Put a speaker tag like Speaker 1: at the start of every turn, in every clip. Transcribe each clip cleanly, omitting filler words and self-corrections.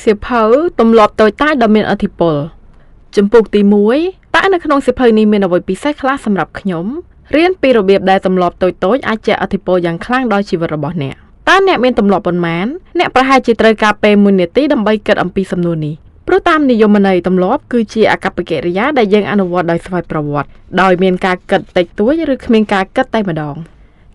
Speaker 1: សៀវភៅទម្លាប់តូចតាចដ៏មានឥទ្ធិពលជំពូកទី1តើនៅក្នុងសៀវភៅនេះមានអ្វីពិសេសខ្លះសម្រាប់ខ្ញុំរៀនពីរបៀបដែលទម្លាប់តូចៗអាចជះឥទ្ធិពលយ៉ាងខ្លាំងដល់ជីវិតរបស់អ្នកតើអ្នកមានទម្លាប់ប៉ុន្មានអ្នកប្រហែលជាត្រូវការពេល1នាទីដើម្បីគិតអំពីសំណួរនេះព្រោះតាមនិយមន័យទម្លាប់គឺជាអាកប្បកិរិយាដែលយើងអនុវត្តដោយស្វ័យប្រវត្តិដោយមានការគិតតិចតួចឬគ្មានការគិតតែម្ដង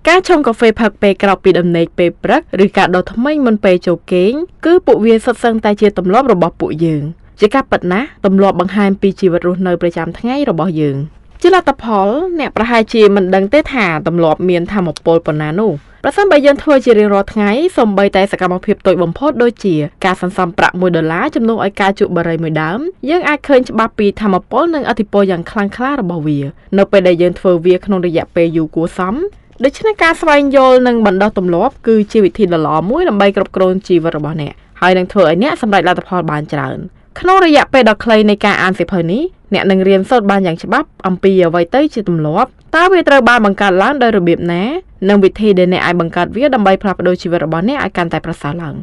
Speaker 1: ការឆុងកាហ្វេផឹកពេលក្រោកពីដំណេកពេលព្រឹកឬការដុសធ្មេញមុនពេលចូលគេងគឺពួកវាសុទ្ធសឹងតែជាទម្លាប់របស់ពួកយើងជាការពិតណាស់ទម្លាប់បង្ហាញពីជីវិតរស់នៅប្រចាំថ្ងៃរបស់យើងជាលទ្ធផលអ្នកប្រហែលជាមិនដឹងទេថាទម្លាប់មានថាមពលប៉ុណ្ណានោះប្រសិនបើយើងធ្វើជារៀងរាល់ថ្ងៃសូម្បីតែសកម្មភាពតូចបំផុតដូចជាការសន្សំប្រាក់1ដុល្លារជំនួសឲ្យការជក់បារីមួយដើមយើងអាចឃើញច្បាស់ពីថាមពលនិងឥទ្ធិពលយ៉ាងខ្លាំងក្លារបស់វានៅពេលដែលយើងធ្វើវាក្នុងរយៈពេលយូរគួរសមដូច្នេះការស្វែងយល់និងបណ្ដុះទម្លាប់គឺជាវិធីដ៏ល្អមួយដើម្បីគ្រប់គ្រងជីវិតរបស់អ្នកហើយនឹងធ្វើឲ្យអ្នកសម្រេចលទ្ធផលបានច្រើនក្នុងរយៈពេលដ៏ខ្លីនៃការអានសៀវភៅនេះអ្នកនឹងរៀនសូត្របានយ៉ាងច្បាស់អំពីអ្វីទៅជាទម្លាប់តើវាត្រូវបានបង្កើតឡើងដោយរបៀបណានិងវិធីដែលអ្នកអាចបង្កើតវាដើម្បីផ្លាស់ប្ដូរជីវិតរបស់អ្នកឲ្យកាន់តែប្រសើរឡើ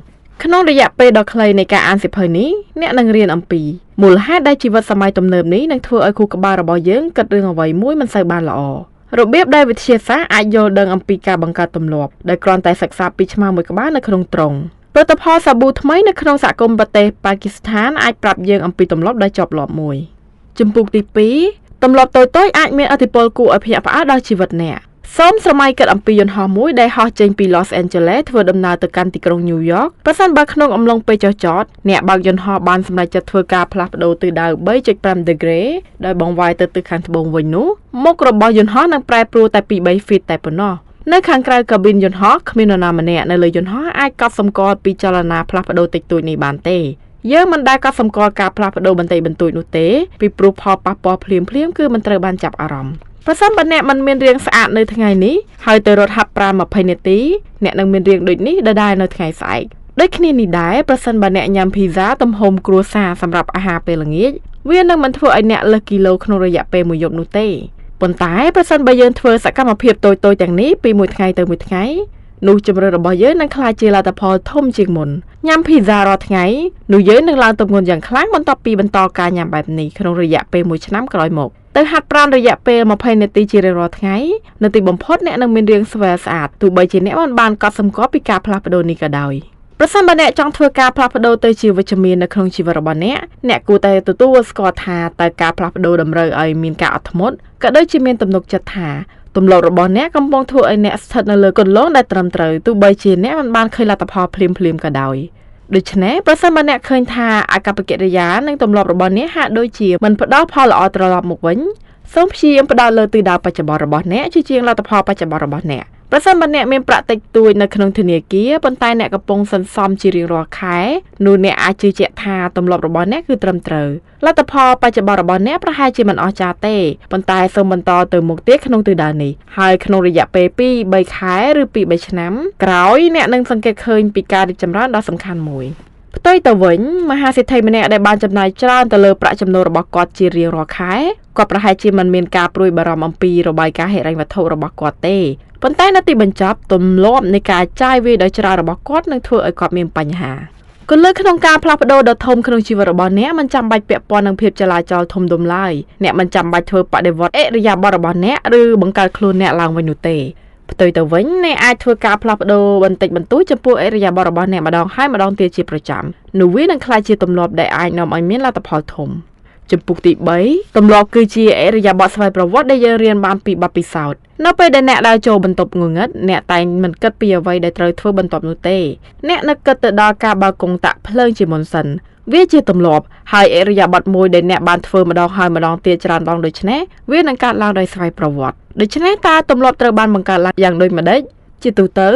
Speaker 1: ងក្នុងរយៈពេលដ៏ខ្លីនៃការអានសៀវភៅនេះអ្នកនឹងរៀនអំពីមូលហេតុដែលជីវិតសម័យទំនើបនេះនឹងធ្វើឲ្យខួរក្បាលរបស់យើងគិតរឿងអ្វីមួយមិនសូវបានល្អរបៀបដែលវិទ្យាសាស្ត្រអាចយល់ដឹងអំពីការបង្កើតទម្លាប់ដោយគ្រាន់តែសិក្សាពីឆ្មាមួយក្បាលនៅក្នុងទ្រុងផលិតផលសាប៊ូថ្មីនៅក្នុងសហគមន៍ប្រទេសប៉ាគីស្ថានអាចប្រាប់យើងអំពីទម្លាប់ដ៏ជាប់លាប់មួយជំពូកទី2ទម្លាប់តូចៗអាចមានឥទ្ធិពលគួរឲ្យភ្ញាក់ផ្អើលដល់ជីវិតអ្នកសូមស្រមៃគិតអំពីយន្តហោះមួយដែលហោះចេញពី Los Angeles ធ្វើដំណើរទៅកាន់ទីក្រុង New York ប្រសិនបើក្នុងអំឡុងពេលចុះចតអ្នកបើកយន្តហោះបានសម្រេចចិត្តធ្វើការផ្លាស់ប្ដូរទិសដៅ 3.5 degree ដោយបង្វែរទៅទិសខាងត្បូងវិញនោះមុខរបស់យន្តហោះនឹងប្រែប្រួលតែ 2-3 feet តែប៉ុណ្ណោះនៅខាងក្រៅកាប៊ីនយន្តហោះគ្មាននរណាម្នាក់នៅលើយន្តហោះអាចកត់សម្គាល់ពីចលនាផ្លាស់ប្ដូរតិចតួចនេះបានទេយើងមិនដែលកត់សម្គាល់ការផ្លាស់ប្ដូរបន្តិចបន្តួចនោះទេពីព្រោះផលប៉ះពាល់ភ្លាមៗគឺមិនត្រូវបានចាប់អារម្មណ៍ប្រសិនបើអ្នកមិនមានរាងស្អាតនៅថ្ងៃនេះហើយទៅរត់ហាត់ប្រាណ20នាទីអ្នកនឹងមានរាងដូចនេះដដែលនៅថ្ងៃស្អែកដូចគ្នានេះដែរប្រសិនបើអ្នកញ៉ាំភីហ្សាទំហំគ្រួសារសម្រាប់អាហារពេលល្ងាចវានឹងមិនធ្វើឲ្យអ្នកលើសគីឡូក្នុងរយៈពេលមួយយប់នោះទេប៉ុន្តែប្រសិនបើយើងធ្វើសកម្មភាពតូចៗទាំងនេះពីមួយថ្ងៃទៅមួយថ្ងៃនោះជម្រើសរបស់យើងនឹងក្លាយជាលទ្ធផលធំជាងមុនញ៉ាំភីហ្សារាល់ថ្ងៃនោះយើងនឹងឡើងទម្ងន់យ៉ាងខ្លាំងបន្ទាប់ពីបន្តការញ៉ាំបែបនេះក្នុងរយៈពេល1ឆ្នាំក្រោយមកទៅហាត់ប្រាណរយៈពេល20នាទីជារៀងរាល់ថ្ងៃនៅទីបំផុតអ្នកនឹងមានរាងស្វែស្អាតទោះបីជាអ្នកមិនបានកត់សម្គាល់ពីការផ្លាស់ប្ដូរនេះក៏ដោយប្រសិនបើអ្នកចង់ធ្វើការផ្លាស់ប្ដូរទៅជាវិជ្ជមាននៅក្នុងជីវិតរបស់អ្នកអ្នកគួរតែទទួលស្គាល់ថាតើការផ្លាស់ប្ដូរតម្រូវឲ្យមានការអត់ធ្មត់ក៏ដូចជាមានទំនុកចិត្តថាទម្លាប់របស់អ្នកកំពុងធ្វើឲ្យអ្នកស្ថិតនៅលើគន្លងដែលត្រឹមត្រូវទោះបីជាអ្នកមិនបានឃើញលទ្ធផលភ្លាមៗក៏ដោយដូច្នេះប្រសិនបើអ្នកឃើញថាអាកប្បកិរិយានិងទម្លាប់របស់អ្នកហាក់ដូចជាមិនផ្ដល់ផលល្អត្រឡប់មកវិញសូមព្យាយាមផ្ដោតលើទិសដៅបច្ចុប្បន្នរបស់អ្នកជាជាងលទ្ធផលបច្ចុប្បន្នរបស់អ្នកប្រសិនបើអ្នកមានប្រាក់តិចតួចនៅក្នុងធនាគារប៉ុន្តែអ្នកកំពុងសន្សំជារៀងរាល់ខែនោះអ្នកអាចជឿជាក់ថាទម្លាប់របស់អ្នកគឺត្រឹមត្រូវលទ្ធផលបច្ចុប្បន្នរបស់អ្នកប្រហែលជាមិនអស្ចារ្យទេប៉ុន្តែសូមបន្តទៅមុខទៀតក្នុងទិសដៅនេះហើយក្នុងរយៈពេល2-3ខែឬ2-3ឆ្នាំក្រោយអ្នកនឹងសង្កេតឃើញពីការរីកចម្រើនដ៏សំខាន់មួយផ្ទុយទៅវិញមហាសេដ្ឋីម្នាក់ដែលបានចំណាយច្រើនទៅលើប្រាក់ចំណូលរបស់គាត់ជារៀងរាល់ខែគាត់ប្រហែលជាមិនមានការព្រួយបារម្ភអំពីរបាយការណ៍ហិរញ្ញវត្ថុរបស់គាត់ទេប៉ុន្តែនៅទីបញ្ចប់ទម្លាប់នៃការចាយវាយដ៏ច្រើនរបស់គាត់នឹងធ្វើឲ្យគាត់មានបញ្ហាគន្លឹះក្នុងការផ្លាស់ប្ដូរដ៏ធំក្នុងជីវិតរបស់អ្នកមិនចាំបាច់ពាក់ព័ន្ធនឹងភាពចលាចលធំដុំឡើយអ្នកមិនចាំបាច់ធ្វើបដិវត្តឥរិយាបថរបស់អ្នកឬបង្កើតខ្លួនអ្នកឡើងវិញនោះទេផ្ទុយទៅវិញអ្នកអាចធ្វើការផ្លាស់ប្ដូរបន្តិចបន្តួចចំពោះឥរិយាបថរបស់អ្នកម្ដងហើយម្ដងទៀតជាប្រចាំនោះវានឹងក្លាយជាទម្លាប់ដែលអាចនាំឲ្យមានលទ្ធផលធំជំពូកទី3ទម្លាប់គឺជាឥរិយាបថស្វ័យប្រវត្តិដែលយើងរៀនបានពីបទពិសោធន៍នៅពេលដែលអ្នកដើរចូលបន្ទប់ងងឹតអ្នកតែងមិនគិតពីអ្វីដែលត្រូវធ្វើបន្ទាប់នោះទេអ្នកនឹកគិតទៅដល់ការបើកកុងតាក់ភ្លើងជាមុនសិនវាជាទម្លាប់ហើយឥរិយាបថមួយដែលអ្នកបានធ្វើម្ដងហើយម្ដងទៀតច្រើនដងដូច្នេះវានឹងកើតឡើងដោយស្វ័យប្រវត្តិដូច្នេះតើទម្លាប់ត្រូវបានបង្កើតឡើងយ៉ាងដូចម្តេចជាទូទៅ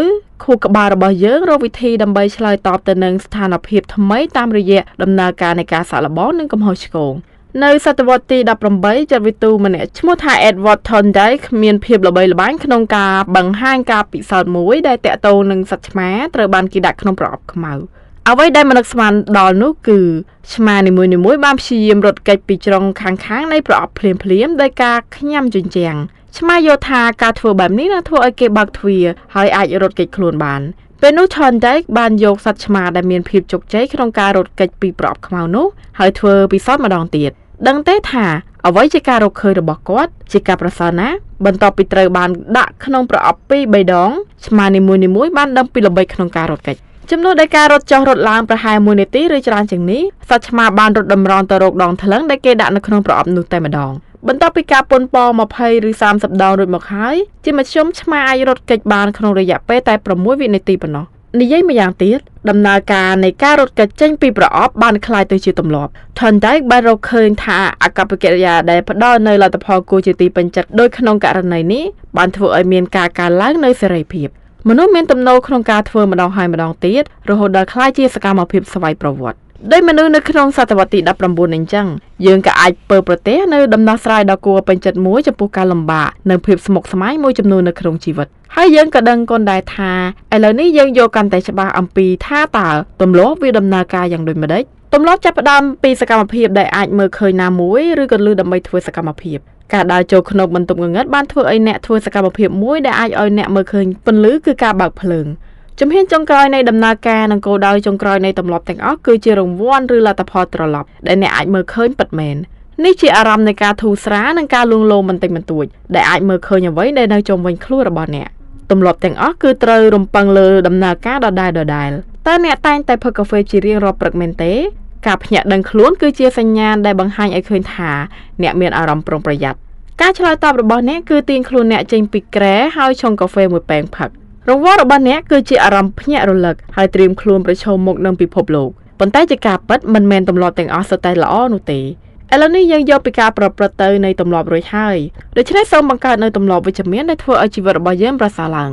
Speaker 1: ខួរក្បាលរបស់យើងរកវិធីដើម្បីឆ្លើយតបទៅនឹងស្ថានភាពថ្មីតាមរយៈដំណើរការនៃការសាកល្បងនិងកំហុសឆ្គងនៅសតវត្សទី18ចិត្តវិទូម្នាក់ឈ្មោះថា Edward Thorndike មានភាពល្បីល្បាញក្នុងការបង្ហាញការពិសោធន៍មួយដែលទាក់ទងនឹងសត្វឆ្មាត្រូវបានគេដាក់ក្នុងប្រអប់ខ្មៅអ្វីដែលមនឹកស្មានដល់នោះគឺឆ្មានីមួយៗបានព្យាយាមរត់គេចពីជ្រុងខាងៗនៃប្រអប់ភ្លាមៗដោយការខ្ញាំជញ្ជាំងឆ្មាយល់ថាការធ្វើបែបនេះនឹងធ្វើឲ្យគេបើកទ្វារហើយអាចរត់គេចខ្លួនបាន ពេលនោះ Thorndike បានយកសត្វឆ្មាដែលមានភាពជោគជ័យក្នុងការរត់គេចពីប្រអប់ខ្មៅនោះហើយធ្វើពិសោធន៍ម្ដងទៀតដឹងទេថាអ្វីជាការរកឃើញរបស់គាត់ជាការប្រសើរណាស់បន្ទាប់ពីត្រូវបានដាក់ក្នុងប្រអប់ពីរបីដងឆ្មានីមួយៗបានដឹងពីល្បិចក្នុងការរត់គេចចំនួនដែលការរត់ចុះរត់ឡើងប្រហែល1នាទីឬច្រើនជាងនេះសត្វឆ្មាបានរត់តម្រង់ទៅរកដងថ្លឹងដែលគេដាក់នៅក្នុងប្រអប់នោះតែម្ដងបន្ទាប់ពីការប៉ុនប៉ង20ឬ30ដងរួចមកហើយជាមធ្យមឆ្មាអាចរត់គេចបានក្នុងរយៈពេលតែ6វិនាទីប៉ុណ្ណោះនិយាយម្យ៉ាងទៀតដំណើរការនៃការរត់គេចចេញពីប្រអប់បានក្លាយទៅជាទម្លាប់ Thorndike បានរកឃើញថាអាកប្បកិរិយាដែលផ្ដល់នូវលទ្ធផលគួរជាទីពេញចិត្តដោយក្នុងករណីនេះបានធ្វើឲ្យមានការកើនឡើងនូវសេរីភាពមនុស្សមានទំនោរក្នុងការធ្វើម្ដងហើយម្ដងទៀតរហូតដល់ក្លាយជាសកម្មភាពស្វ័យប្រវត្តិដោយមនុស្សនៅក្នុងសតវត្សទី19អញ្ចឹងយើងក៏អាចពើប្រទេសនៅដំណោះស្រាយដ៏គួរពេញចិត្តមួយចំពោះការលំបាកនិងភាពស្មុគស្មាញមួយចំនួននៅក្នុងជីវិតហើយយើងក៏ដឹងកូនដែរថាឥឡូវនេះយើងយកកាន់តែច្បាស់អំពីថាតើទម្លាប់វាដំណើរការយ៉ាងដូចម្តេចទម្លាប់ចាប់ផ្ដើមពីសកម្មភាពដែលអាចមើលឃើញណាមួយឬក៏លឺដើម្បីធ្វើសកម្មភាពការដើរចូលក្នុងបន្ទប់ងងឹតបានធ្វើឲ្យអ្នកធ្វើសកម្មភាពមួយដែលអាចឲ្យអ្នកមើលឃើញពន្លឺគឺការបើកភ្លើងជំហានចុងក្រោយនៃដំណើរការនិងគោលដៅចុងក្រោយនៃទម្លាប់ទាំងអស់គឺជារង្វាន់ឬលទ្ធផលត្រឡប់ដែលអ្នកអាចមើលឃើញពិតមែននេះជាអារម្មណ៍នៃការធូរស្រាលនិងការលួងលោមបន្តិចបន្តួចដែលអាចមើលឃើញអ្វីដែលនៅជុំវិញខ្លួនរបស់អ្នកទម្លាប់ទាំងអស់គឺត្រូវរំពឹងលើដំណើរការដដែលតើអ្នកតែងតែផឹកកាហ្វេជារៀងរាល់ព្រឹកមែនទេការភ្ញាក់ដឹងខ្លួនគឺជាសញ្ញាណដែលបង្ហាញឲ្យឃើញថាអ្នកមានអារម្មណ៍ប្រុងប្រយ័ត្នការឆ្លើយតបរបស់អ្នកគឺទាញខ្លួនអ្នកចេញពីគ្រែហើយឆុងកាហ្វេមួយពែងផឹករង្វាន់របស់អ្នកគឺជាអារម្មណ៍ភ្ញាក់រលឹកហើយត្រៀមខ្លួនប្រឈមមុខនឹងពិភពលោកប៉ុន្តែជាការពិតមិនមែនទម្លាប់ទាំងអស់សុទ្ធតែល្អនោះទេឥឡូវនេះយើងយកពីការប្រព្រឹត្តទៅនៃទម្លាប់រួចហើយដូច្នេះសូមបង្កើតនូវទម្លាប់វិជ្ជមានដែលធ្វើឲ្យជីវិតរបស់យើងប្រសើរឡើង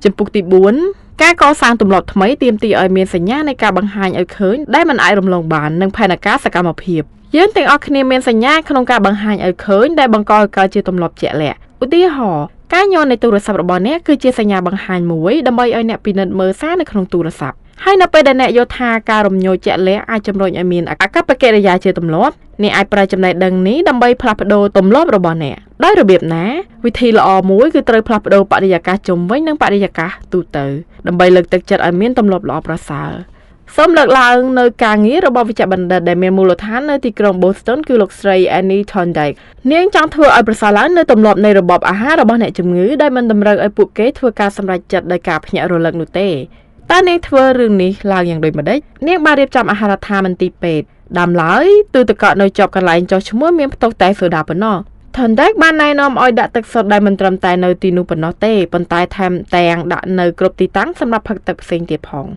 Speaker 1: ចំពុកទី4ការកសាងទម្លាប់ថ្មីទាមទារឲ្យមានសញ្ញានៃការបង្ហាញឲ្យឃើញដែលមិនអាចរំលងបាននិងផែនការសកម្មភាពយើងទាំងអស់គ្នាមានសញ្ញាក្នុងការបង្ហាញឲ្យឃើញដែលបង្កឲ្យកើតជាទម្លាប់ជាក់លាក់ឧទាហរណ៍ការញ័រនៃទូរស័ព្ទរបស់អ្នកគឺជាសញ្ញាបង្ហាញមួយដើម្បីឲ្យអ្នកពិនិត្យមើលសារនៅក្នុងទូរស័ព្ទហើយនៅពេលដែលអ្នកយល់ថាការរំញោចជាក់លាក់អាចជំរុញឲ្យមានអាកប្បកិរិយាជាទម្លាប់អ្នកអាចប្រើចំណេះដឹងនេះដើម្បីផ្លាស់ប្ដូរទម្លាប់របស់អ្នកដោយរបៀបណាវិធីល្អមួយគឺត្រូវផ្លាស់ប្ដូរបរិយាកាសជុំវិញនិងបរិយាកាសទូទៅដើម្បីលើកទឹកចិត្តឲ្យមានទម្លាប់ល្អប្រសើរសូមលើកឡើងនៅការងាររបស់វិជ្ជបណ្ឌិតដែលមានមូលដ្ឋាននៅទីក្រុង Boston គឺលោកស្រី Annie Thorndike នាងចង់ធ្វើឲ្យប្រសើរឡើងនៅទម្លាប់នៃរបបអាហាររបស់អ្នកជំងឺដោយមិនតម្រូវឲ្យពួកគេធ្វើការសម្រេចចិត្តដោយការភ្ញាក់រលឹកនោះទេតើនាងធ្វើរឿងនេះឡើងយ៉ាងដូចម្តេចនាងបានរៀបចំអាហារដ្ឋានមន្ទីរពេទ្យដើមឡើយទូទឹកកកនៅជាប់កន្លែងចុះឈ្មោះមានផ្ទុកតែសូដាប៉ុណ្ណោះ Thorndike បានណែនាំឲ្យដាក់ទឹកសុទ្ធដែលមិនត្រឹមតែនៅទីនោះប៉ុណ្ណោះទេប៉ុន្តែថែមទាំងដាក់នៅគ្រប់ទីតាំងសម្រាប់ផឹកទឹកផ្សេងទៀតផ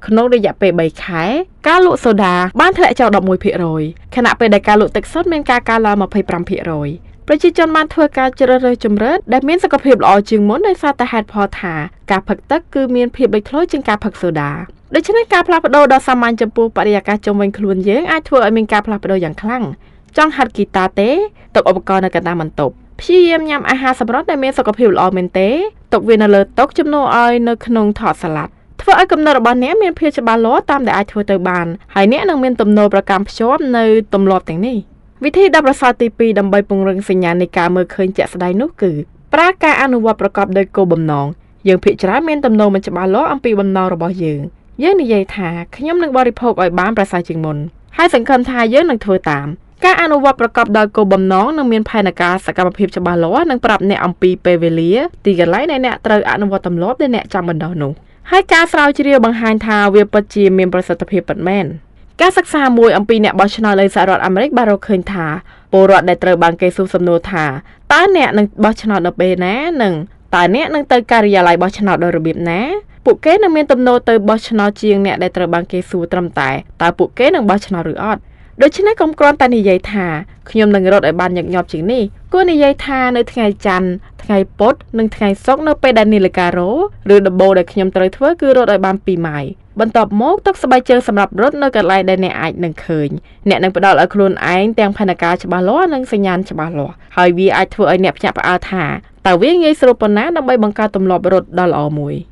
Speaker 1: ងក្នុងរយៈពេល3ខែការលក់សូដាបានធ្លាក់ចុះ 11% ខណៈពេលដែលការលក់ទឹកសុទ្ធមានការកើនឡើង 25% ប្រជាជនបានធ្វើការជ្រើសរើសជម្រើសដែលមានសុខភាពល្អជាងមុនដោយសារតែហេតុផលថាការផឹកទឹកគឺមានភាពលេចធ្លោជាងការផឹកសូដាដូច្នេះការផ្លាស់ប្ដូរដ៏សាមញ្ញចំពោះបរិយាកាសជុំវិញខ្លួនយើងអាចធ្វើឲ្យមានការផ្លាស់ប្ដូរយ៉ាងខ្លាំងចង់ហាត់ហ្គីតាទេទុកឧបករណ៍នៅកណ្ដាលបន្ទប់ព្យាយាមញ៉ាំអាហារសម្រន់ដែលមានសុខភាពល្អមែនទេទុកវានៅលើតុជំនួសឲ្យនៅក្នុងថតសាឡាត់ធ្វើឲ្យគំនិតរបស់អ្នកមានភាពច្បាស់លាស់តាមដែលអាចធ្វើទៅបានហើយអ្នកនឹងមានទំនោរប្រកាន់ភ្ជាប់នៅទម្លាប់ទាំងនេះវិធីដ៏ប្រសើរទី2ដើម្បីពង្រឹងសញ្ញានៃការមើលឃើញជាក់ស្ដែងនោះគឺប្រើការអនុវត្តប្រកបដោយគោលបំណងយើងភាគច្រើនមានទំនោរមិនច្បាស់លាស់អំពីបំណងរបស់យើងយើងនិយាយថាខ្ញុំនឹងបរិភោគឲ្យបានប្រសើរជាងមុនហើយសង្ឃឹមថាយើងនឹងធ្វើតាមការអនុវត្តប្រកបដោយគោលបំណងនឹងមានផែនការសកម្មភាពច្បាស់លាស់និងប្រាប់អ្នកអំពីពេលវេលាទីកន្លែងដែលអ្នកត្រូវអនុវត្តទម្លាប់ដែលអ្នកចង់បណ្ដុះនោះហើយការស្រាវជ្រាវបង្ហាញថាវាពិតជាមានប្រសិទ្ធភាពពិតមែនការសិក្សាមួយអំពីអ្នកបោះឆ្នោតនៅសហរដ្ឋអាមេរិកបានរកឃើញថាពលរដ្ឋដែលត្រូវបានគេសួរសំណួរថាតើអ្នកនឹងបោះឆ្នោតនៅពេលណានិងតើអ្នកនឹងទៅការិយាល័យបោះឆ្នោតដោយរបៀបណាពួកគេនឹងមានទំនោរទៅបោះឆ្នោតជាងអ្នកដែលត្រូវបានគេសួរត្រឹមតែតើពួកគេនឹងបោះឆ្នោតឬអត់ដូច្នេះកុំគ្រាន់តែនិយាយថាខ្ញុំនឹងរត់ឲ្យបានញឹកញាប់ជាងនេះគួរនិយាយថានៅថ្ងៃច័ន្ទថ្ងៃពុធនិងថ្ងៃសុក្រនៅពេលដែលនាឡិការោឬដំបូលដែលខ្ញុំត្រូវធ្វើគឺរត់ឲ្យបាន2ម៉ាយបន្ទាប់មកទុកស្បែកជើងសម្រាប់រត់នៅកន្លែងដែលអ្នកអាចនឹងឃើញអ្នកនឹងផ្ដល់ឲ្យខ្លួនឯងទាំងផែនការច្បាស់លាស់និងសញ្ញាណច្បាស់លាស់ហើយវាអាចធ្វើឲ្យអ្នកភ្ញាក់ផ្អើលថាតើវាងាយស្រួលប៉ុណ្ណាដើម្បីបង្កើតទម្លាប់រត់ដ៏ល្អមួយ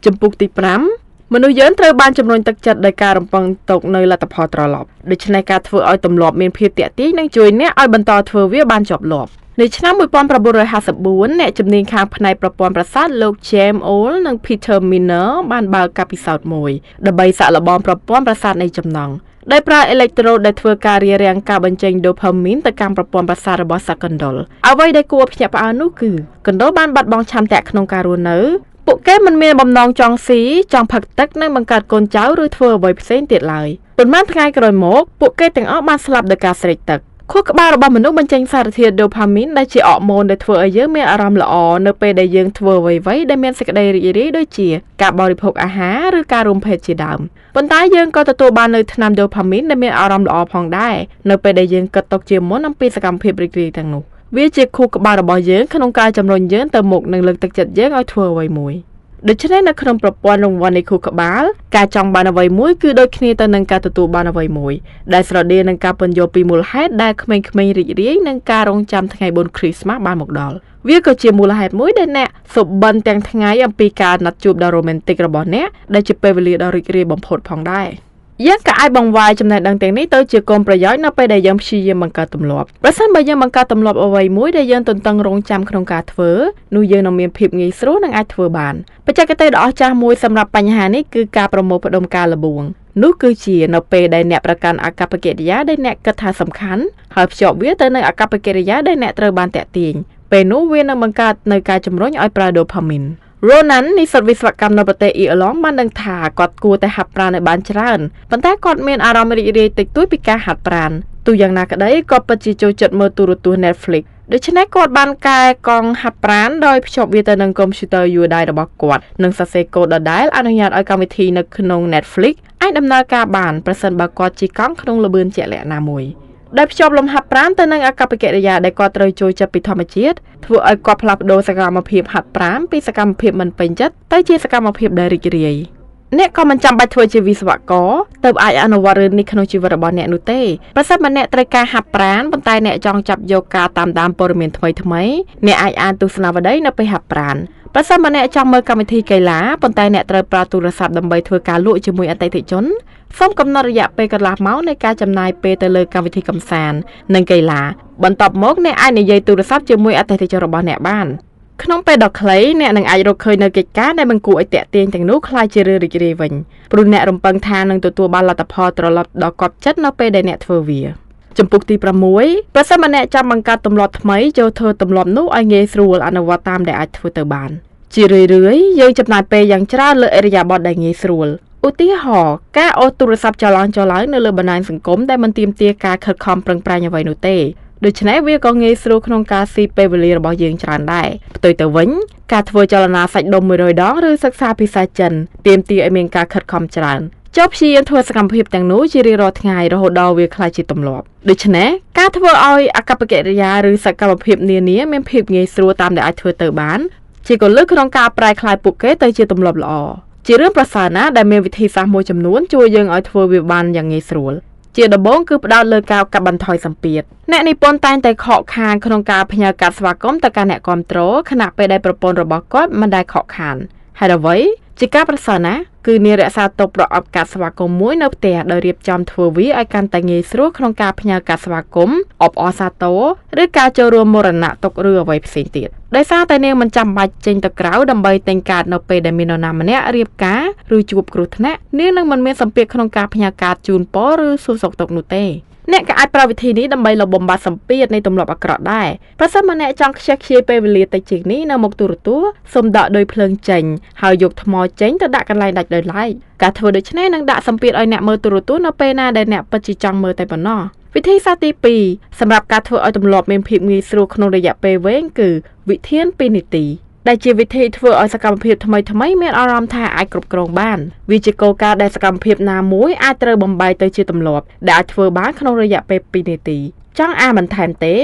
Speaker 1: ចំពុកទី5មនុស្សយើងត្រូវបានជំរុញទឹកចិត្តដោយការរំពឹងទុកនៅលទ្ធផលត្រឡប់ដូច្នេះការធ្វើឲ្យទម្លាប់មានភាពទាក់ទាញនឹងជួយអ្នកឲ្យបន្តធ្វើវាបានជាប់លាប់ នៅឆ្នាំ1954អ្នកជំនាញខាងផ្នែកប្រព័ន្ធប្រសាទលោក James Ohl និង Peter Miner បានបើកការពិសោធន៍មួយដើម្បីសាកល្បងប្រព័ន្ធប្រសាទនៃចំណង់ដោយប្រើអេឡិចត្រូតដែលធ្វើការរារាំងការបញ្ចេញដូផាមីនទៅកាន់ប្រព័ន្ធប្រសាទរបស់សត្វកណ្ដុរអ្វីដែលគួរភ្ញាក់ផ្អើលនោះគឺកណ្ដុរបានបាត់បង់ឆន្ទៈក្នុងការរស់នៅពួកគេមិនមានបំណងចង់ស៊ីចង់ផឹកទឹកនិងបង្កើតកូនចៅឬធ្វើអ្វីផ្សេងទៀតឡើយប៉ុន្មានថ្ងៃក្រោយមកពួកគេទាំងអស់បានស្លាប់ដោយការស្រេកទឹកខួរក្បាលរបស់មនុស្សបញ្ចេញសារធាតុដូផាមីនដែលជាអរម៉ូនដែលធ្វើឲ្យយើងមានអារម្មណ៍ល្អនៅពេលដែលយើងធ្វើអ្វីៗដែលមានសេចក្តីរីករាយដូចជាការបរិភោគអាហារឬការរួមភេទជាដើមប៉ុន្តែយើងក៏ទទួលបាននូវថ្នាំដូផាមីនដែលមានអារម្មណ៍ល្អផងដែរនៅពេលដែលយើងគិតទុកជាមុនអំពីសកម្មភាពរីករាយទាំងនោះវាជាខួរក្បាលរបស់យើងក្នុងការជំរុញយើងទៅមុខនិងលើកទឹកចិត្តយើងឲ្យធ្វើអ្វីមួយដូច្នេះនៅក្នុងប្រព័ន្ធរង្វាន់នៃខួរក្បាលការចង់បានអ្វីមួយគឺដូចគ្នាទៅនឹងការទទួលបានអ្វីមួយដែលស្រដៀងនឹងការពន្យល់ពីមូលហេតុដែលក្មេងៗរីករាយនឹងការរងចាំថ្ងៃបុណ្យគ្រីស្មាស់បានមកដល់វាក៏ជាមូលហេតុមួយដែលអ្នកសុបិនទាំងថ្ងៃអំពីការណាត់ជួបដ៏រ៉ូមែនទិករបស់អ្នកដែលជាពេលវេលាដ៏រីករាយបំផុតផងដែរយើងក៏អាចបង្វែរចំណេះដឹងទាំងនេះទៅជាគុណប្រយោជន៍នៅពេលដែលយើងព្យាយាមបង្កើតទម្លាប់ប្រសិនបើយើងបង្កើតទម្លាប់អ្វីមួយដែលយើងទន្ទឹងរង់ចាំក្នុងការធ្វើនោះយើងនឹងមានភាពងាយស្រួលនិងអាចធ្វើបានបច្ចេកទេសដ៏អស្ចារ្យមួយសម្រាប់បញ្ហានេះគឺការប្រមូលផ្ដុំការល្បួងនោះគឺជានៅពេលដែលអ្នកប្រកាន់អាកប្បកិរិយាដែលអ្នកគិតថាសំខាន់ហើយភ្ជាប់វាទៅនឹងអាកប្បកិរិយាដែលអ្នកត្រូវបានទាក់ទាញពេលនោះវានឹងបង្កើតនៅការជំរុញឲ្យប្រើដូផាមីន Ronan និស្សិតវិស្វកម្មនៅប្រទេសអ៊ីរឡង់បានដឹងថាគាត់គួរតែហាត់ប្រាណឲ្យបានច្រើនប៉ុន្តែគាត់មានអារម្មណ៍រីករាយតិចតួចពីការហាត់ប្រាណទោះយ៉ាងណាក្តីគាត់ពិតជាចូលចិត្តមើលទូរទស្សន៍ Netflix ដូច្នេះគាត់បានកែកង់ហាត់ប្រាណដោយភ្ជាប់វាទៅនឹងកុំព្យូទ័រយួរដៃរបស់គាត់និងសរសេរកូដដដែលអនុញ្ញាតឲ្យកម្មវិធីនៅក្នុង Netflix អាចដំណើរការបានប្រសិនបើគាត់ជិះកង់ក្នុងល្បឿនជាក់លាក់ណាមួយដោយភ្ជាប់លំហាត់ប្រាណទៅនឹងអាកប្បកិរិយាដែលគាត់ត្រូវចូលចិត្តពីធម្មជាតិធ្វើឲ្យគាត់ផ្លាស់ប្ដូរសកម្មភាពហាត់ប្រាណពីសកម្មភាពមិនពេញចិត្តទៅជាសកម្មភាពដែលរីករាយអ្នកក៏មិនចាំបាច់ធ្វើជាវិស្វករទើបអាចអនុវត្តរឿងនេះក្នុងជីវិតរបស់អ្នកនោះទេប្រសិនបើអ្នកត្រូវការហាត់ប្រាណប៉ុន្តែអ្នកចង់ចាប់យកការតាមដានព័ត៌មានថ្មីៗអ្នកអាចអានទស្សនាវដ្តីនៅពេលហាត់ប្រាណប្រសិនបើអ្នកចង់មើលកម្មវិធីកីឡាប៉ុន្តែអ្នកត្រូវប្រើទូរស័ព្ទដើម្បីធ្វើការលក់ជាមួយអតិថិជនសូមកំណត់រយៈពេលកន្លះម៉ោងនៃការចំណាយពេលទៅលើកម្មវិធីកម្សាន្តនិងកីឡាបន្ទាប់មកអ្នកអាចនិយាយទូរស័ព្ទជាមួយអតិថិជនរបស់អ្នកបានក្នុងពេលដ៏ខ្លីអ្នកនឹងអាចរកឃើញនៅកិច្ចការដែលមិនគួរឲ្យទាក់ទាញទាំងនោះក្លាយជារឿងរីករាយវិញព្រោះអ្នករំពឹងថានឹងទទួលបានលទ្ធផលត្រឡប់ដ៏កប់ចិត្តនៅពេលដែលអ្នកធ្វើវាចំពុកទី6ប្រសិនបើអ្នកចង់បង្កើតទម្លាប់ថ្មីចូលធ្វើទម្លាប់នោះឲ្យងាយស្រួលអនុវត្តតាមដែលអាចធ្វើទៅបានជារឿយៗយើងចំណាយពេលយ៉ាងច្រើនលើឥរិយាបថដែលងាយស្រួលឧទាហរណ៍ការអូសទូរស័ព្ទចលឡើងនៅលើបណ្ដាញសង្គមដែលមិនទាមទារការខិតខំប្រឹងប្រែងអ្វីនោះទេដូច្នេះវាក៏ងាយស្រួលក្នុងការស៊ីពេលវេលារបស់យើងច្រើនដែរផ្ទុយទៅវិញការធ្វើចលនាសាច់ដុំ100ដងឬសិក្សាភាសាចិនទាមទារឲ្យមានការខិតខំច្រើនចូលព្យាយាមធ្វើសកម្មភាពទាំងនោះជារៀងរាល់ថ្ងៃរហូតដល់វាក្លាយជាទម្លាប់ដូច្នេះការធ្វើឲ្យអាកប្បកិរិយាឬសកម្មភាពនានាមានភាពងាយស្រួលតាមដែលអាចធ្វើទៅបានជាគន្លឹះក្នុងការប្រែក្លាយពួកគេទៅជាទម្លាប់ល្អជារឿងប្រសើរណាស់ដែលមានវិធីសាស្ត្រមួយចំនួនជួយយើងឲ្យធ្វើវាបានយ៉ាងងាយស្រួលជាដំបូងគឺផ្ដោតលើការកាត់បន្ថយសម្ពាធអ្នកនិពន្ធតែងតែខកខានក្នុងការផ្ញើកាតស្វាគមន៍ទៅកាន់អ្នកគាំទ្រខណៈពេលដែលប្រពន្ធរបស់គាត់មិនដែលខកខានហេតុអ្វីជាការប្រសើរណាស់គឺនាងរក្សាទុកប្រអប់កាតស្វាគមន៍មួយនៅផ្ទះដោយរៀបចំធ្វើវាឲ្យកាន់តែងាយស្រួលក្នុងការផ្ញើកាតស្វាគមន៍អបអរសាទរឬការចូលរួមមរណទុក្ខឬអ្វីផ្សេងទៀតដោយសារតែនាងមិនចាំបាច់ចេញទៅក្រៅដើម្បីទិញកាតនៅពេលដែលមាននរណាម្នាក់រៀបការឬជួបគ្រោះថ្នាក់នាងនឹងមិនមានសម្ពាធក្នុងការផ្ញើកាតជូនពរឬសួរសុខទុក្ខនោះទេអ្នកក៏អាចប្រើវិធីនេះដើម្បីលុបបំបាត់សម្ពាធនៃទម្លាប់អាក្រក់ដែរប្រសិនបើអ្នកចង់ខ្ជះខ្ជាយពេលវេលាតិចជាងនេះនៅមុខទូរទស្សន៍សូមដកដោយភ្លើងចេញហើយយកថ្មចេញទៅដាក់កន្លែងដាច់ដោយឡែកការធ្វើដូច្នេះនឹងដាក់សម្ពាធឲ្យអ្នកមើលទូរទស្សន៍នៅពេលណាដែលអ្នកពិតជាចង់មើលតែប៉ុណ្ណោះវិធីសាស្ត្រទី2សម្រាប់ការធ្វើឲ្យទម្លាប់មានភាពងាយស្រួលក្នុងរយៈពេលវែងគឺវិធាន2នាទីដែលជាវិធីធ្វើឲ្យសកម្មភាពថ្មីៗមានអារម្មណ៍ថាអាចគ្រប់គ្រងបានវាជាគោលការណ៍ដែលសកម្មភាពណាមួយអាចត្រូវបំបែកទៅជាទម្លាប់ដែលអាចធ្វើបានក្នុងរយៈពេល2នាទីចង់អានបន្ថែមទេ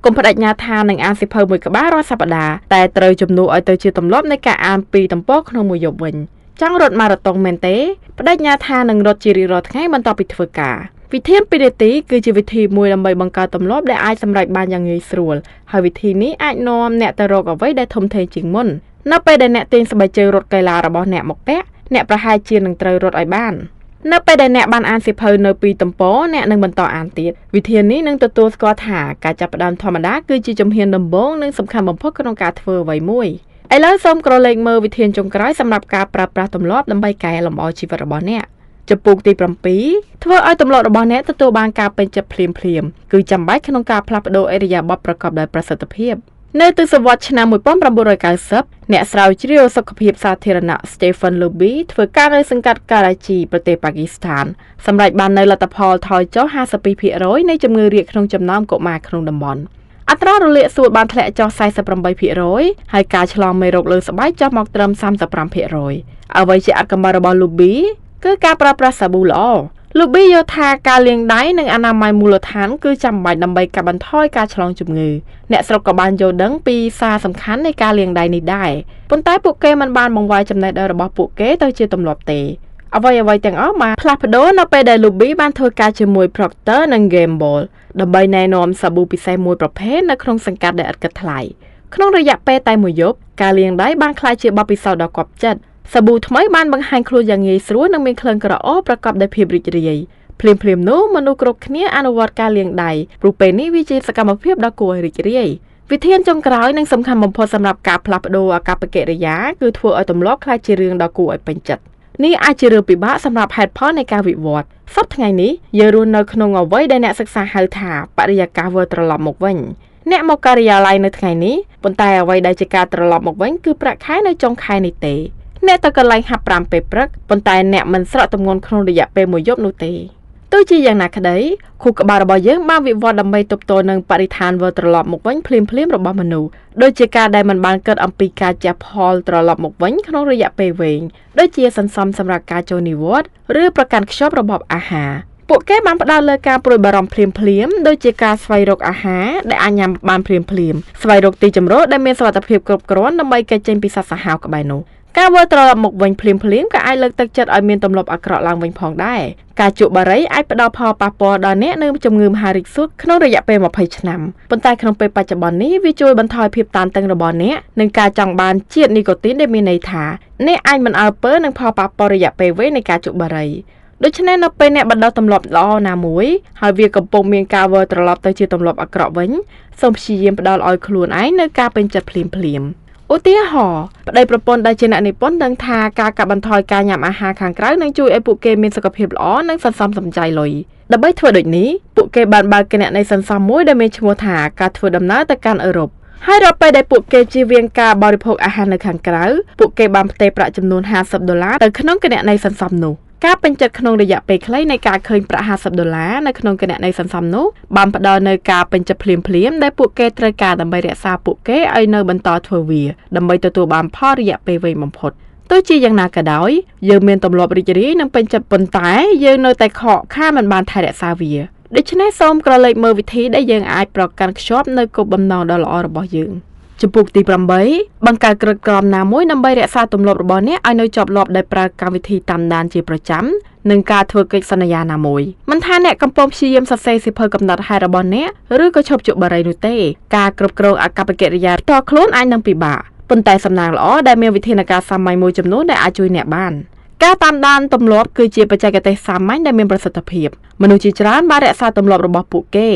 Speaker 1: កុំប្តេជ្ញាថានឹងអានសៀវភៅមួយក្បាលរាល់សប្តាហ៍តែត្រូវជំនួសឲ្យទៅជាទម្លាប់នៃការអាន2ទំព័រក្នុងមួយយប់វិញចង់រត់ម៉ារ៉ាតុងមែនទេប្តេជ្ញាថានឹងរត់ជារៀងរាល់ថ្ងៃបន្ទាប់ពីធ្វើការវិធាន2នាទីគឺជាវិធីមួយដើម្បីបង្កើតទម្លាប់ដែលអាចសម្រេចបានយ៉ាងងាយស្រួលហើយវិធីនេះអាចនាំអ្នកទៅរកអ្វីដែលធំធេងជាងមុននៅពេលដែលអ្នកទាញស្បែកជើងរត់កីឡារបស់អ្នកមកពាក់អ្នកប្រហែលជានឹងត្រូវរត់ឲ្យបាន នៅពេលដែលអ្នកបានអានសៀវភៅនៅពីរទំព័រអ្នកនឹងបន្តអានទៀតវិធាននេះនឹងទទួលស្គាល់ថាការចាប់ផ្ដើមធម្មតាគឺជាជំហានដំបូងនិងសំខាន់បំផុតក្នុងការធ្វើអ្វីមួយឥឡូវសូមក្រឡេកមើលវិធានចុងក្រោយសម្រាប់ការប្រើប្រាស់ទម្លាប់ដើម្បីកែលម្អជីវិតរបស់អ្នកចំពោះទី7ធ្វើឲ្យទម្លាប់របស់អ្នកទទួលបានការពេញចិត្តភ្លាមៗគឺចាំបាច់ក្នុងការផ្លាស់ប្ដូរឥរិយាបថប្រកបដោយប្រសិទ្ធភាពនៅទសវត្សរ៍ឆ្នាំ1990អ្នកស្រាវជ្រាវសុខភាពសាធារណៈ Stephen Lobby ធ្វើការនៅសង្កាត់ការ៉ាជីប្រទេសប៉ាគីស្ថានសម្រេចបាននូវលទ្ធផលថយចុះ 52% នៃជំងឺរាគក្នុងចំណោមកុមារក្នុងតំបន់អត្រារលាកសួតបានធ្លាក់ចុះ 48% ហើយការឆ្លងមេរោគលើស្បែកចុះមកត្រឹម 35% អ្វីជាអាថ៌កំបាំងរបស់ Lobby គឺការប្រើប្រាស់សាប៊ូល្អ Lobby យល់ថាការលាងដៃនិងអនាម័យមូលដ្ឋានគឺចាំបាច់ដើម្បីកាត់បន្ថយការឆ្លងជំងឺអ្នកស្រុកក៏បានយល់ដឹងពីសារសំខាន់នៃការលាងដៃនេះដែរប៉ុន្តែពួកគេមិនបានបង្វែរចំណេះដឹងរបស់ពួកគេទៅជាទម្លាប់ទេអ្វីៗទាំងអស់បានផ្លាស់ប្ដូរនៅពេលដែល Lobby បានធ្វើការជាមួយ Procter និង Gamble ដើម្បីណែនាំសាប៊ូពិសេសមួយប្រភេទនៅក្នុងសង្កាត់ដែលឥតគិតថ្លៃក្នុងរយៈពេលតែមួយយប់ការលាងដៃបានក្លាយជាបទពិសោធន៍ដ៏គាប់ចិត្តសាប៊ូថ្មីបានបង្ហាញខ្លួនយ៉ាងងាយស្រួលនិងមានក្លិនក្រអូបប្រកបដោយភាពរីករាយភ្លាមៗនោះមនុស្សគ្រប់គ្នាអនុវត្តការលាងដៃព្រោះពេលនេះវាជាសកម្មភាពដ៏គួរឲ្យរីករាយវិធានចុងក្រោយនិងសំខាន់បំផុតសម្រាប់ការផ្លាស់ប្ដូរអាកប្បកិរិយាគឺធ្វើឲ្យទម្លាប់ក្លាយជារឿងដ៏គួរឲ្យពេញចិត្តនេះអាចជារឿងពិបាកសម្រាប់ហេតុផលនៃការវិវត្តសប្តាហ៍ថ្ងៃនេះយើងរស់នៅក្នុងអ្វីដែលអ្នកសិក្សាហៅថាបរិយាកាសវិលត្រឡប់មកវិញអ្នកមកការិយាល័យនៅថ្ងៃនេះប៉ុន្តែអ្វីដែលជាការត្រឡប់មកវិញគឺប្រាក់ខែនៅចុងខែនេះទេអ្នកទៅកន្លែងហាត់ប្រាំពេលព្រឹកប៉ុន្តែអ្នកមិនស្រកទម្ងន់ក្នុងរយៈពេលមួយយប់នោះទេទោះជាយ៉ាងណាក្តីខួរក្បាលរបស់យើងបានវិវត្តដើម្បីទប់ទល់នឹងបរិស្ថានវិលត្រឡប់មកវិញភ្លាមៗរបស់មនុស្សដូចជាការដែលមិនបានគិតអំពីការជះផលត្រឡប់មកវិញក្នុងរយៈពេលវែងដូចជាសន្សំសម្រាប់ការចូលនិវត្តន៍ឬប្រកាន់ខ្ជាប់របបអាហារពួកគេបានផ្ដោតលើការព្រួយបារម្ភភ្លាមៗដូចជាការស្វែងរកអាហារដែលអាចញ៉ាំបានភ្លាមៗស្វែងរកទីជម្រកដែលមានសុវត្ថិភាពគ្រប់គ្រាន់ដើម្បីគេចចេញពីសត្វសាហាវក្បែរនោះការវិលត្រឡប់មកវិញភ្លាមៗក៏អាចលើកទឹកចិត្តឲ្យមានទម្លាប់អាក្រក់ឡើងវិញផងដែរការជក់បារីអាចផ្ដល់ផលប៉ះពាល់ដល់អ្នកនឹងជំងឺមហារីកសួតក្នុងរយៈពេល20ឆ្នាំប៉ុន្តែក្នុងពេលបច្ចុប្បន្ននេះវាជួយបន្ថយភាពតានតឹងរបស់អ្នកនិងការចង់បានជាតិនីកូទីនដែលមានន័យថាអ្នកអាចមិនអើពើនឹងផលប៉ះពាល់រយៈពេលវែងនៃការជក់បារីដូច្នេះនៅពេលអ្នកបណ្ដុះទម្លាប់ល្អណាមួយហើយវាកំពុងមានការវិលត្រឡប់ទៅជាទម្លាប់អាក្រក់វិញសូមព្យាយាមផ្ដល់ឲ្យខ្លួនឯងនូវការពេញចិត្តភ្លាមៗឧទាហរណ៍ប្តីប្រពន្ធដែលជាអ្នកនិពន្ធដឹងថាការកាត់បន្ថយការញ៉ាំអាហារខាងក្រៅនឹងជួយឲ្យពួកគេមានសុខភាពល្អនិងសន្សំសំចៃលុយដើម្បីធ្វើដូចនេះពួកគេបានបើកគណនីសន្សំមួយដែលមានឈ្មោះថាការធ្វើដំណើរទៅកាន់អឺរ៉ុបហើយរាល់ពេលដែលពួកគេជៀសវាងការបរិភោគអាហារនៅខាងក្រៅពួកគេបានផ្ទេរប្រាក់ចំនួន$50ទៅក្នុងគណនីសន្សំនោះការពេញចិត្តក្នុងរយៈពេលខ្លីនៃការឃើញប្រាក់$50នៅក្នុងគណនីសន្សំនោះបានផ្ដល់នូវការពេញចិត្តភ្លាមៗដែលពួកគេត្រូវការដើម្បីរក្សាពួកគេឲ្យនៅបន្តធ្វើវាដើម្បីទទួលបានផលរយៈពេលវែងបំផុតទោះជាយ៉ាងណាក៏ដោយយើងមានទម្លាប់រីករាយនិងពេញចិត្តប៉ុន្តែយើងនៅតែខកខានមិនបានថែរក្សាវាដូច្នេះសូមក្រឡេកមើលវិធីដែលយើងអាចប្រកាន់ខ្ជាប់នៅគោលបំណងដ៏ល្អរបស់យើងចំពោះទី8បង្កើតក្រិតក្រមណាមួយដើម្បីរក្សាទម្លាប់របស់អ្នកឲ្យនៅជាប់លាប់ដោយប្រើកម្មវិធីតាមដានជាប្រចាំនិងការធ្វើកិច្ចសន្យាណាមួយមិនថាអ្នកកំពុងព្យាយាមសរសេរសៀវភៅកំណត់ហេតុរបស់អ្នកឬក៏ឈប់ជក់បារីនោះទេការគ្រប់គ្រងអាកប្បកិរិយាផ្ទាល់ខ្លួនអាចនឹងពិបាកប៉ុន្តែសំណាងល្អដែលមានវិធានការសាមញ្ញមួយចំនួនដែលអាចជួយអ្នកបានការតាមដានទម្លាប់គឺជាបច្ចេកទេសសាមញ្ញដែលមានប្រសិទ្ធភាពមនុស្សជាច្រើនបានរក្សាទម្លាប់របស់ពួកគេ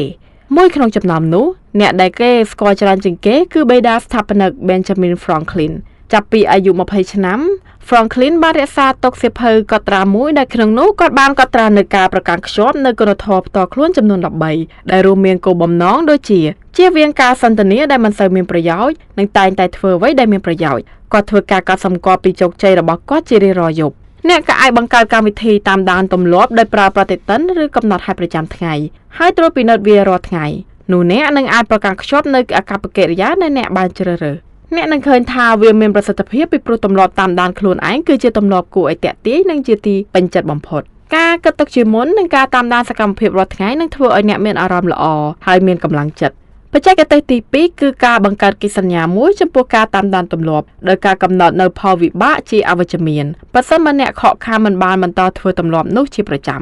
Speaker 1: មួយក្នុងចំណោមនោះអ្នកដែលគេស្គាល់ច្រើនជាងគេគឺបេដាស្ថាបនិក Benjamin Franklin ចាប់ពីអាយុ20ឆ្នាំ Franklin បានរក្សាទុកសៀវភៅកត់ត្រាមួយដែលក្នុងនោះគាត់បានកត់ត្រានូវការប្រកាន់ខ្ជាប់នូវគុណធម៌ផ្ទាល់ខ្លួនចំនួន13ដែលរួមមានគោលបំណងដូចជាជៀសវាងការសន្ទនាដែលមិនសូវមានប្រយោជន៍និងតែងតែធ្វើអ្វីដែលមានប្រយោជន៍គាត់ធ្វើការកត់សម្គាល់ពីជោគជ័យរបស់គាត់ជារៀងរាល់យប់អ្នកក៏អាចបង្កើតកម្មវិធីតាមដានទម្លាប់ដោយប្រើប្រតិទិនឬកំណត់ហេតុប្រចាំថ្ងៃហើយត្រួតពិនិត្យវារាល់ថ្ងៃនោះអ្នកនឹងអាចប្រកាន់ខ្ជាប់នូវអាកប្បកិរិយាដែលអ្នកបានជ្រើសរើសអ្នកនឹងឃើញថាវាមានប្រសិទ្ធភាពពីព្រោះទម្លាប់តាមដានខ្លួនឯងគឺជាទម្លាប់គួរឲ្យទាក់ទាញនិងជាទីពេញចិត្តបំផុតការគិតទុកជាមុននិងការតាមដានសកម្មភាពរាល់ថ្ងៃនឹងធ្វើឲ្យអ្នកមានអារម្មណ៍ល្អហើយមានកម្លាំងចិត្តបច្ចេកទេសទី2គឺការបង្កើតកិច្ចសន្យាមួយចំពោះការតាមដានទម្លាប់ដោយការកំណត់នូវផលវិបាកជាអវិជ្ជមានប្រសិនបើអ្នកខកខានមិនបានបន្តធ្វើទម្លាប់នោះជាប្រចាំ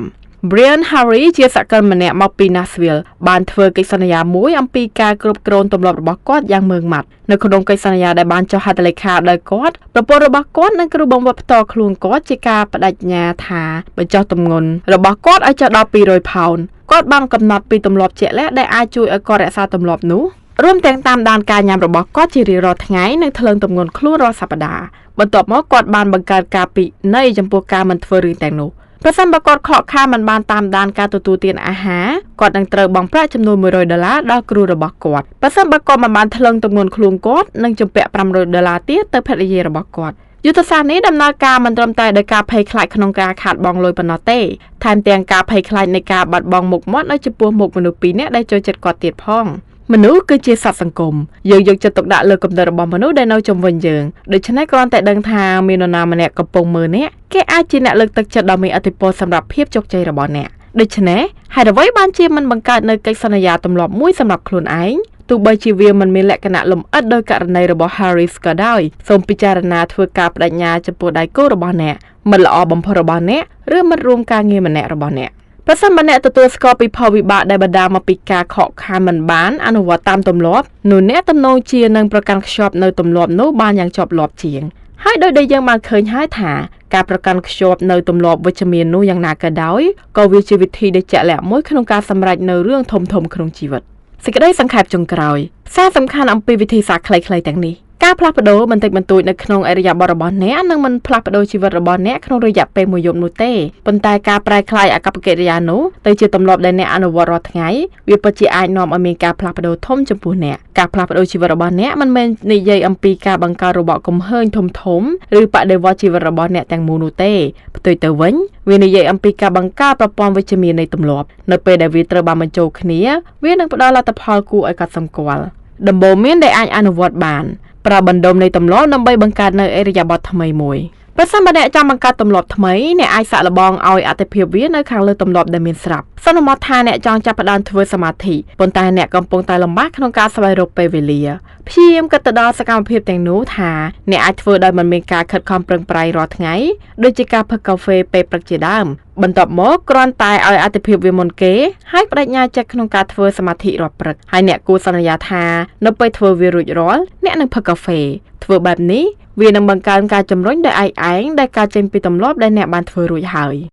Speaker 1: Brian Harry ជាសកលម្នាក់មកពី Nashville បានធ្វើកិច្ចសន្យាមួយអំពីការគ្រប់គ្រងទម្លាប់របស់គាត់យ៉ាងម៉ឺងម៉ាត់នៅក្នុងកិច្ចសន្យាដែលបានចុះហត្ថលេខាដោយគាត់ប្រពន្ធរបស់គាត់និងគ្រូបង្វឹកផ្ទាល់ខ្លួនគាត់ជាការបដិញ្ញាថាបញ្ចុះទម្ងន់របស់គាត់ឲ្យចុះដល់200ផោនគាត់បានកំណត់ពីទម្លាប់ជាក់លាក់ដែលអាចជួយឲ្យគាត់រក្សាទម្លាប់នោះរួមទាំងតាមដានការញ៉ាំរបស់គាត់ជារៀងរាល់ថ្ងៃនិងថ្លើងទម្ងន់ខ្លួនរាល់សប្តាហ៍បន្ទាប់មកគាត់បានបង្កើតការពិន័យចំពោះការមិនធ្វើរឿងទាំងនោះប្រសិនបើគាត់ខកខានមិនបានតាមដានការទទួលទានអាហារគាត់នឹងត្រូវបង់ប្រាក់ចំនួន100ដុល្លារដល់គ្រូរបស់គាត់ប្រសិនបើគាត់មិនបានថ្លឹងទម្ងន់ខ្លួនគាត់នឹងជំពាក់500ដុល្លារទៀតទៅភរិយារបស់គាត់យុទ្ធសាស្ត្រនេះដំណើរការមិនត្រឹមតែដោយការភ័យខ្លាចក្នុងការខាតបង់លុយប៉ុណ្ណោះទេថែមទាំងការភ័យខ្លាចនៃការបាត់បង់មុខមាត់នៅចំពោះមុខមនុស្សពីរនាក់ដែលចូលចិត្តគាត់ទៀតផងមនុស្សគឺជាសត្វសង្គមយើងយកចិត្តទុកដាក់លើគំនិតរបស់មនុស្សដែលនៅជុំវិញយើងដូច្នេះគ្រាន់តែដឹងថាមាននរណាម្នាក់កំពុងមើលអ្នកគេអាចជាអ្នកលើកទឹកចិត្តដ៏មានឥទ្ធិពលសម្រាប់ភាពជោគជ័យរបស់អ្នកដូច្នេះហេតុអ្វីបានជាមិនបង្កើតនូវកិច្ចសន្យាទម្លាប់មួយសម្រាប់ខ្លួនឯងទោះបីជាវាមិនមានលក្ខណៈលម្អិតដោយករណីរបស់ Harris ក៏ដោយសូមពិចារណាធ្វើការបដិញ្ញាចំពោះដៃគូរបស់អ្នកមិត្តល្អបំផុតរបស់អ្នកឬមិត្តរួមការងារម្នាក់របស់អ្នកប្រសិនបើអ្នកទទួលស្គាល់ពីផលវិបាកដែលបណ្ដាលមកពីការខកខានមិនបានអនុវត្តតាមទម្លាប់នោះអ្នកទំនងជានឹងប្រកាន់ខ្ជាប់នៅទម្លាប់នោះបានយ៉ាងជាប់លាប់ជាងហើយដោយដែលយើងបានឃើញហើយថាការប្រកាន់ខ្ជាប់នៅទម្លាប់វិជ្ជមាននោះយ៉ាងណាក៏ដោយក៏វាជាវិធីដ៏ជាក់លាក់មួយក្នុងការសម្រេចនៅរឿងធំៗក្នុងជីវិតសេចក្តីសង្ខេបចុងក្រោយសារសំខាន់អំពីវិធីសាស្ត្រខ្លីៗទាំងនេះការផ្លាស់ប្ដូរបន្តិចបន្តួចនៅក្នុងឥរិយាបថរបស់អ្នកនឹងមិនផ្លាស់ប្ដូរជីវិតរបស់អ្នកក្នុងរយៈពេលមួយយប់នោះទេប៉ុន្តែការប្រែក្លាយអាកប្បកិរិយានោះទៅជាទម្លាប់ដែលអ្នកអនុវត្តរាល់ថ្ងៃវាពិតជាអាចនាំឲ្យមានការផ្លាស់ប្ដូរធំចំពោះអ្នកការផ្លាស់ប្ដូរជីវិតរបស់អ្នកមិនមែននិយាយអំពីការបង្កើតរបបកំហើញធំៗឬបដិវត្តជីវិតរបស់អ្នកទាំងមូលនោះទេផ្ទុយទៅវិញវានិយាយអំពីការបង្កើតប្រព័ន្ធវិជ្ជមាននៃទម្លាប់នៅពេលដែលវាត្រូវបានបញ្ចូលគ្នាវានឹងផ្ដល់លទ្ធផលគួរឲ្យកត់សម្គាល់ដំបូន្មានដែលអាចអនុវត្តបានប្រើបណ្ដុំនៃទម្លាប់ដើម្បីបង្កើតនៅឥរិយាបថថ្មីមួយប្រសិនបើអ្នកចង់បង្កើតទម្លាប់ថ្មីអ្នកអាចសាកល្បងឲ្យអត្ថិភាពវានៅខាងលើទម្លាប់ដែលមានស្រាប់សន្មតថាអ្នកចង់ចាប់ផ្ដើមធ្វើសមាធិប៉ុន្តែអ្នកកំពុងតែលំបាកក្នុងការស្វែងរកពេលវេលាព្យាយាមគិតទៅដល់សកម្មភាពទាំងនោះថាអ្នកអាចធ្វើដោយមិនមានការខិតខំប្រឹងប្រែងរាល់ថ្ងៃដូចជាការផឹកកាហ្វេពេលព្រឹកជាដើមបន្ទាប់មកគ្រាន់តែឲ្យអត្ថិភាពវាមុនគេហើយបដិញ្ញាចិត្តក្នុងការធ្វើសមាធិរាល់ព្រឹកហើយអ្នកគួរសន្យាថានៅពេលធ្វើវារួចរាល់អ្នកនឹងផឹកកាហ្វេធ្វើបែបនេះវានឹងបង្កើនការជំរុញដោយឯកឯងដែលកើតចេញពីទម្លាប់ដែលអ្នកបានធ្វើរួចហើយ។